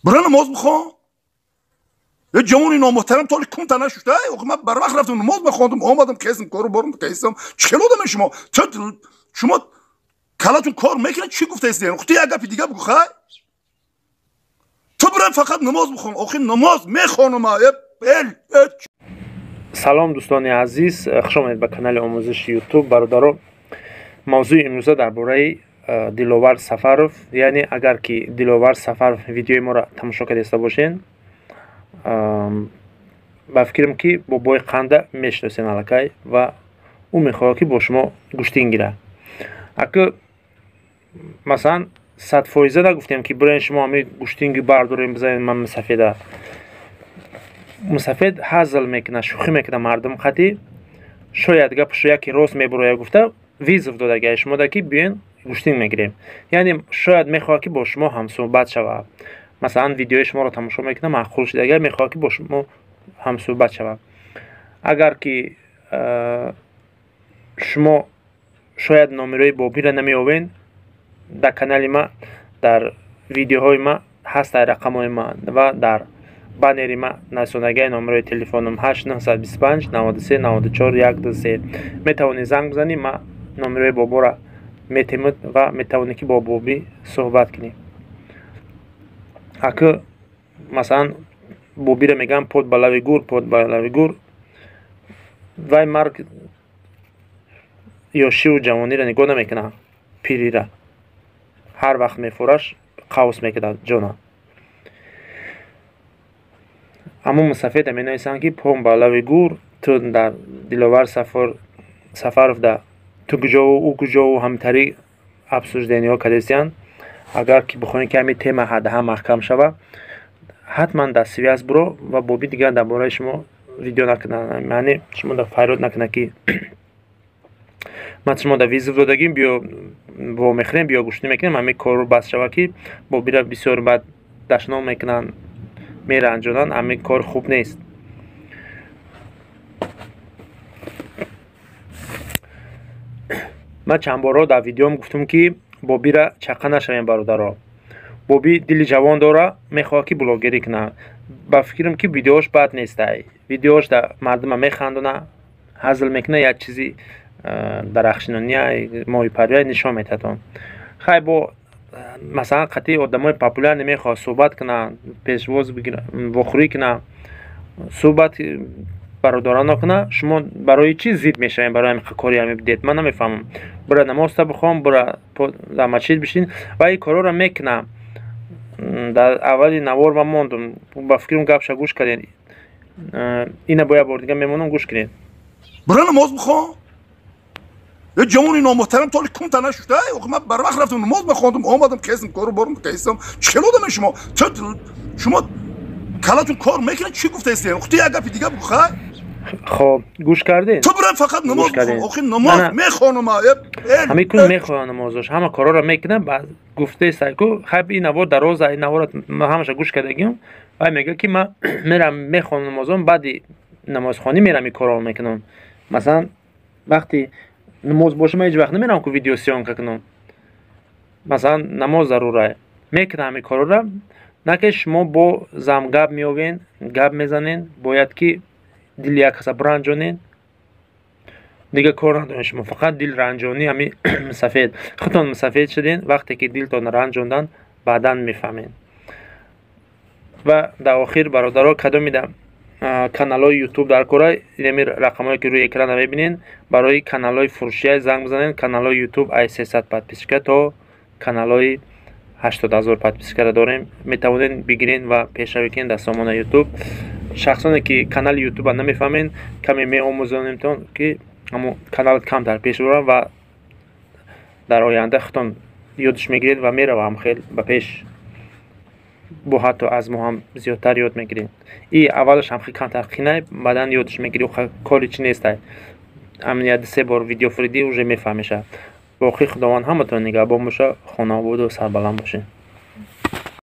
Бира намоз бихон. Е ҷавони номуҳтарам, толи кунта нашушта. Охи ман барвақт рафтам, намоз бихондам, омадам, кесам, кору борам кесам. Чӣ хел одаме шумо? Шумо калатун кор мекунед, чӣ гуфтаистед? Хути як гапи дига бугу, хай? Ту бира фақат намоз бихон. Охи намоз мехонам. Салом, дӯстони азиз, хуш омадед ба канали омӯзиши Ютуб. Бародаро, мавзӯи имрӯза дар бораи Диловар Сафаров. Яъне агар ки Диловар Сафаров видеои моро тамошо кардаиста бошен, ба фикрам, ки бобои қанда мешиносен аллакай, ва ӯ мехоҳад, ки бо шумо гӯштин гирад. Ака, масалан, 100% нагуфтем, ки бирен шумо ҳами гӯштинги бардорем, бизанед. Ман мусафеда, мусафед ҳазл мекунад, шӯхӣ мекунад мардум қатӣ. Шояд гапашо яке рост мебурояд гуфта, вызов додагиа шумода, ки биёен, гӯштин мегирем. Яъне шояд мехоҳад, ки бо шумо ҳамсӯҳбат шавад. Масалан, видеои шуморо тамошо мекунад, маъқул шудагар, мехоҳад, ки бо шумо ҳамсӯҳбат шавад. Агар ки шумо шояд номерои Бобиро намеёбед, дар канали ма, дар видеоҳои ма ҳастад рақамҳои ма ва дар баннери ма насонагиаи номерои телефонам 8 925 93 94 123. Метавонӣ занг бизанӣ, ма номерои боборо метемуд ва метавонӣ, ки бо Бобӣ суҳбат кунӣ. Ака, масалан, Бобиро мегӯям: «Под ба лави гур, под ба лави гур». Вай марг ёшиву ҷавониро нигоҳ намекунад, пирира ҳар вақт мефураш, қавс мекунад ҷона. Аммо мусафеда менависанд, ки пом ба лави гур, ту дар Диловар Сафаров да ту куҷову ӯ куҷову, ҳамтари обсуждение ҳо кардесиянд. Агар ки бихоҳем, ки ҳамин тема ҳадаҳа маҳкам шава, ҳатман дар связь буро ва Боби дигар дар бораи шумо видео накунад, яъне шумо да файрод накунад, ки ман шумо да вызов додагим, биё вомехӯрем, биё гӯштӣ мекунем. Ҳамин корро бас шава, ки Бобира бисёр бад дашном мекунанд, меранҷонанд. Ҳамин кор хуб нест. Ман чанд борҳо дар видеом гуфтам, ки Бобира чақа нашавем, бародаро. Боби дили ҷавон дора, мехоҳад, ки блогерӣ кунад. Ба фикрам, ки видеош бад нестай, видеош да мардума механдона, ҳазл мекунад, як чизи дарахшинония, моҳипарвия нишон метадон. Хай, бо масалан, қатъи одамои популярный мехоҳад суҳбат кунад, пешвоз вохӯрӣ кунад, суҳбат бародарона кунад. Шумо барои чӣ зид мешавем барои ҳамин кори ҳами дед? Ман намефаҳмам. Бура намозта бихон, бура дар масҷид бишин ва ин корҳоро мекунам. Дар аввали навор ман мондум, ба фикрам, гапша гӯш кардем. Ина бо як бор дига мемонам, гӯш кунед. Бира намоз бихон. Е ҷавони номуҳтарам, толи кунта нашушта. Охи ман барвақт рафтам, намоз бихондам, омадам, кесам, кору борам кесам. Чӣ хел одаме шумо? Шумо калатун кор мекунед, чӣ гуфтаистед? Хути як гапи дига бугу, хай? Хоб, гӯш кардед? Ту бира фақат намоз бихон. Охи намоз мехонам. Ҳамин кун мехоҳад намозош, ҳама корҳоро мекунад. Гуфтаистай ку, хай, ин навор дароза, ин навора ҳамаша гӯш кардагим. Вай мегӯяд, ки ман мерам, мехонам намозон, баъди намозхонӣ мерам, ин корҳоро мекунам. Масалан, вақти намоз боша, ман ҳеҷ вақт намерам, ку видеосъёмка кунам. Масалан, намоз зарурае, мекунам ҳамин корҳоро. На ки шумо бо зам гап меёвен, гап мезанен, бояд ки дили як каса биранҷонед. Дигар кор надоред шумо, фақат дил ранҷонӣ. Ҳами мусафед, худтон мусафед шуден, вақте ки дилтон ранҷондан, баъдан мефаҳмед. Ва дар охир, бародаро, кадомида каналҳои Ютуб дар кора, инами рақамҳое, ки рӯи экрана мебинед, барои каналҳои фурӯшия занг бизанед. Каналҳои Ютуб ай 300 подписчика то каналҳои 80 000 подписчика ро дорем. Метавонед бигиред ва пешравӣ кунед дар сомонаи Ютуб. Шахсоне ки канали Ютуба намефаҳмед, каме меомӯзонемтон, ки ҳамо каналат камтар пеш бурад ва дар оянда худтон ёдш мегиред ва мерава ҳам хел ба пеш, бо ҳатто аз мо ҳам зиёдтар ёд мегиред. И аввалаш ҳам хел камтар қинай, баъдан ёдш мегирӣ. Кори чӣ нестай, амният се бор видео фуридӣ, уже мефаҳмеша. Боқӣ Худованд ҳаматон нигаҳбон боша, хонаободу сарбаланд бошед.